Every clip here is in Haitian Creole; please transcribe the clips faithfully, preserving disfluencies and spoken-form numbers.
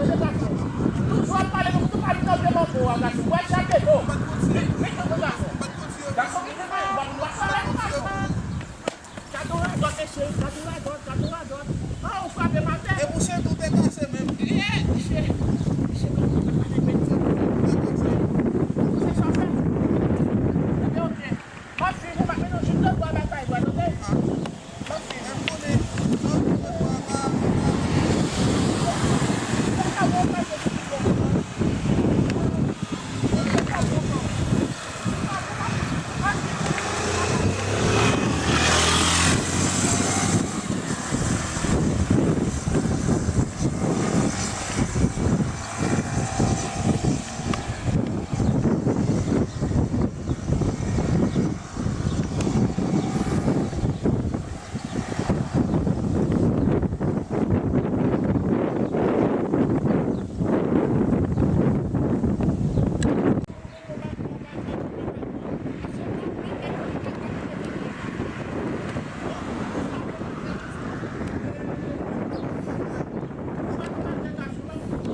Tande gason. Toujou ap pale, nou toujou pale nan vye manbo a, gason. W ap chape do. Vin, vin, vin, gason. Gason ki te pale, w ap, w ap pale pou gason. Gad yon radòt, mesye, gad yon radòt, gad yon radòt. Ah, ou frape m atè. E mouche tou te kase menm. Eh, misye, misye, gad yon radòt, gade bèt sa. Ou se chofè. Ebyen, ok. M ap swiv ou, m ap mennen w jouk nan bò a batay, bò a, tande? M ap swiv ou.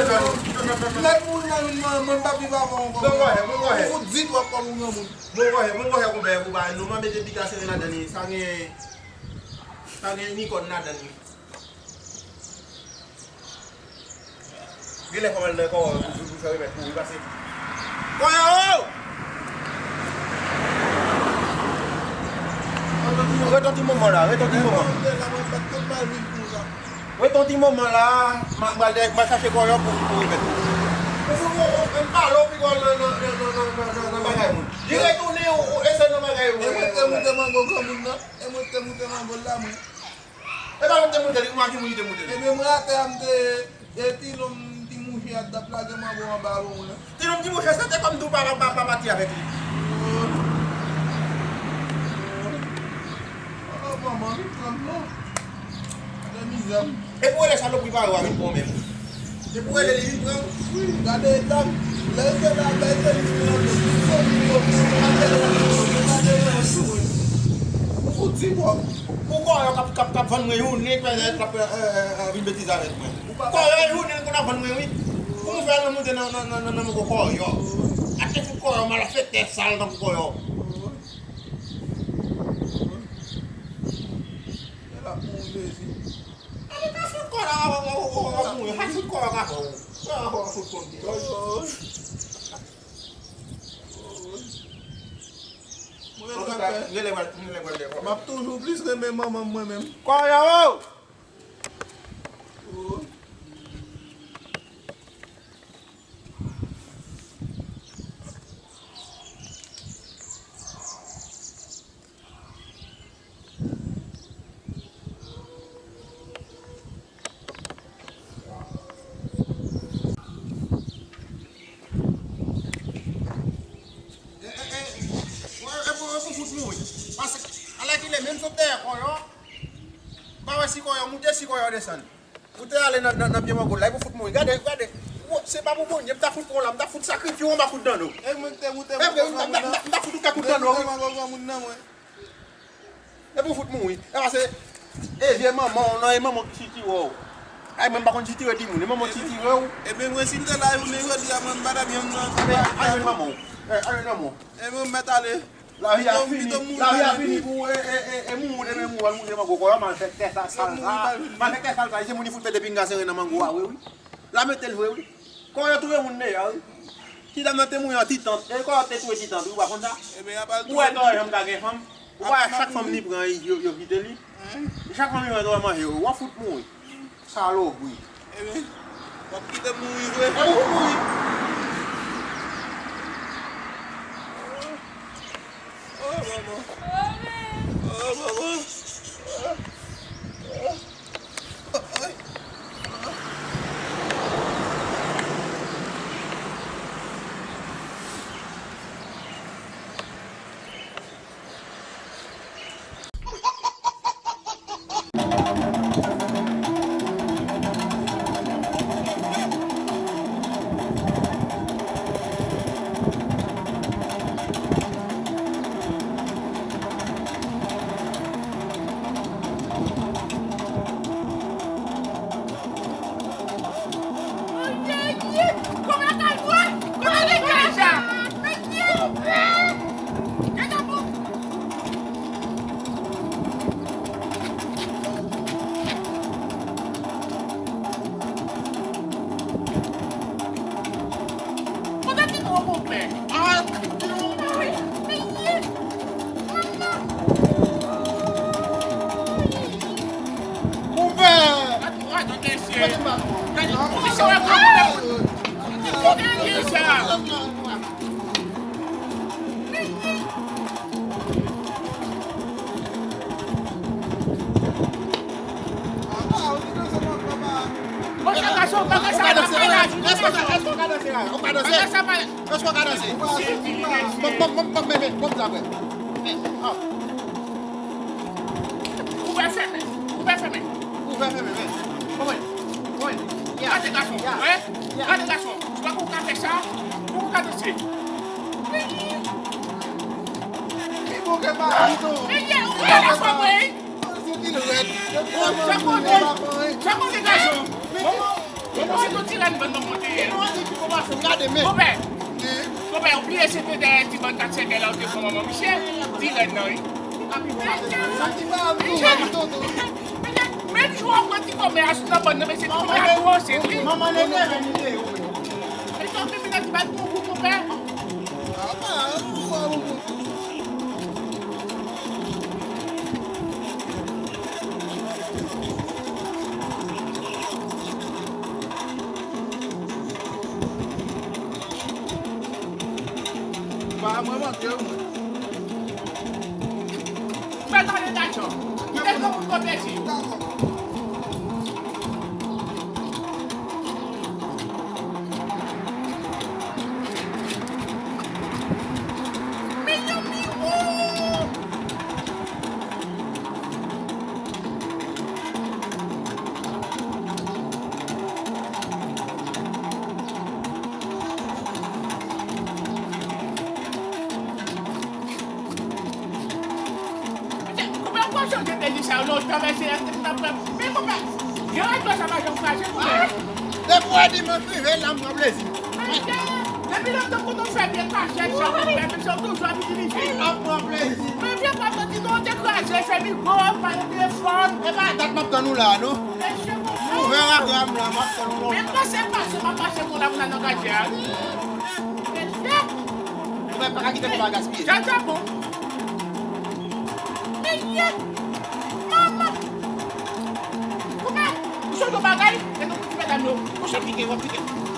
Lòt moun nan vin mwen, mwen pa viv avè w ankò. Mwen wè, mwen wè. Ou fout di twòp kòb ou granmoun. Mwen wè, mwen wè konpè pou ba nou man mete pita sere ladan li. Sa gen Sa gen likòn ladan li. Genlè fò m al nan kò pou, pou, pou fè remèd pou li pase. Kòyò! Ret on ti moman la, ret on ti moman. Ret on ti moman la, m a, m a, m a chache kòyò pou, pou remèd. Ou fout, ou, ou, m pale w pi gòl nan, nan, nan bagay moun. Li retounen, ou, ou eseye nan bagay moun. E mwen te moute mango granmoun nan. E mwen te moute mango l la, mwen. E pa mwen te moute li, ou pa ki moun ki te moute li? Ebyen, mwen atè a, m te, e ti nonm ti mouche a t ap lage mango anba avè mwen. Ti nonm ti mouche, se te kòm tou pa, pa, pa pati avèk li. Oh, oh, manman, vin pran m non. Nan mizè m. E pou rele salopri parèy ou a vin pran w menm. Se pou rele li vin pran w. Wi, gade eta m. Lè l te la, lè l te vin pran m, li fon m yo, li fon m atè la, li fon m atè la, li fon m. Ou fout di bò. Pou kòyò k ap, k ap, k ap vann mwen youn, li pèmèt l ap, eh, eh, eh, vin betize avèk mwen. Kòyò youn, li konn ap vann mwen, wi. Pou m fè nan moute nan, nan, nan, nan, nan mango kòyò. Ap te fout kòyò malfektè sal tankou kòyò. Lè l ap mouri, Jezi. Ale ka fout kò la, w ap mouri. Ka fout kò la, ka fè w. Kò la, kò la fout kò m. Mwen menm, antouka, m ap toujou plis renmen manman m mwen menm. Kòyò! Oh. E, e, e, e pou, e pou fout mouri. Paske, alèkile, menm sot dèyè kòyò, m pa wè si kòyò moute, si kòyò desann. Ou te ale nan, nan, nan pye mango la, e pou fout mouri. Gade, gade. Ou, se pa pou Bondye, m ta fout pran w la, m ta fout sakrifye w anba kout dano. E mwen ki te moute mango granmoun nan. M ta fout ou kèk kout dano, wi. Te moute mango granmoun nan, mwen. E pou fout mouri. E paske, e vye manman w, non, e manman w ki sitire w. Ay, mwen m pa konn sitire timoun, e manman w ki sitire w. Ebyen, mwen, si m te la jounen jodi a, mwen, m pa t ap janm nan. Ebyen, al jwenn manman w. E, al jwenn manman w. Ebyen, m mèt ale. Lavi a fini, lavi a fini pou e, e, e, e moun, e moun, al moute mango, kòyò malfektè sa, sal sa. Malfektè sal sa, se moun ki fout mete pinga sere nan mango a, wi, wi. La mete l vre, wi. Kòyò touye moun deja, wi. Ti dam nan te mouri an ti tant, e kòyò te touye ti tant, wi, ou pa konn sa? Ou wè kòyò janm ka gen fanm? Ou pa wè chak fanm li pran, yo, yo kite li? Chak fanm li pran, yo manje, w ap fout mouri. Salopri. Ebyen, w ap kite m mouri vre? E ou mouri. Oh, manman. Oh, manman. Monchè gason, bagay sa pa fè la. Èske w ka danse la? Ou ka danse? Bagay sa pa. Èske w ka danse? Ban m, ban m, ban m, ban m, ban m, ban m sa vre. Kouvè fèmen. Kouvè fèmen. Kouvè fèmen, wi. Konprann? Konprann? Ya. Gade gason. Ya. Wi. Ya. Gade gason. Ou pa konn ka fè sa. Ou pa konn ka danse. Li bouke pa pito. Meyè, ou pa la fò mwen. Sa konnen, sa konnen gason. Manman, manman, se yon ti rèn bann manman te ye. Gade men. Konpè, konpè, ou bliye se te dèyè ti bann kat sèkèy la ou te pran manman misye. Ti rèn nan, wi. Sa ki pa tonton. Men achte nan bòn nan, mesye, ti konpè a twò, se li. Manman Nene, men li te yo. E sa, ou vin vin ak ti bat pou ou, konpè? Ah, ah, ah, ah. Pa mwen manke w. Fè tande Tacho. Kite granmoun konpeti. Miyo, miyo. Konpè, ou pa chanje peyi sa yo lontan, mesye, eske m t ap pran? Men konpè, yon radyo sa pa janm krache, konpè. Depi w wè dimanch rive, l ap pran plezi. Mesye, depi lontan pou nou fè byen kachèt sa, konpè, mesye, w toujou ap itilize. L ap pran plezi. Men vye papa di nou, te kraze, se mikwo, pa nan telefòn. E pa dat m ap tann ou la, non. Mesye, konpè. Ouvè radyo a m la, m ap tann ou. Men pase, pase, m ap pase pou la, pou la nan katye a. Mesye. Ou pa ka kite konpa gaspiye. Sa, sa bon. Mesye. Manman. Konpè, ou sot yon bagay, e nou pou ti medam yo. Ou sot pike, w ap pike.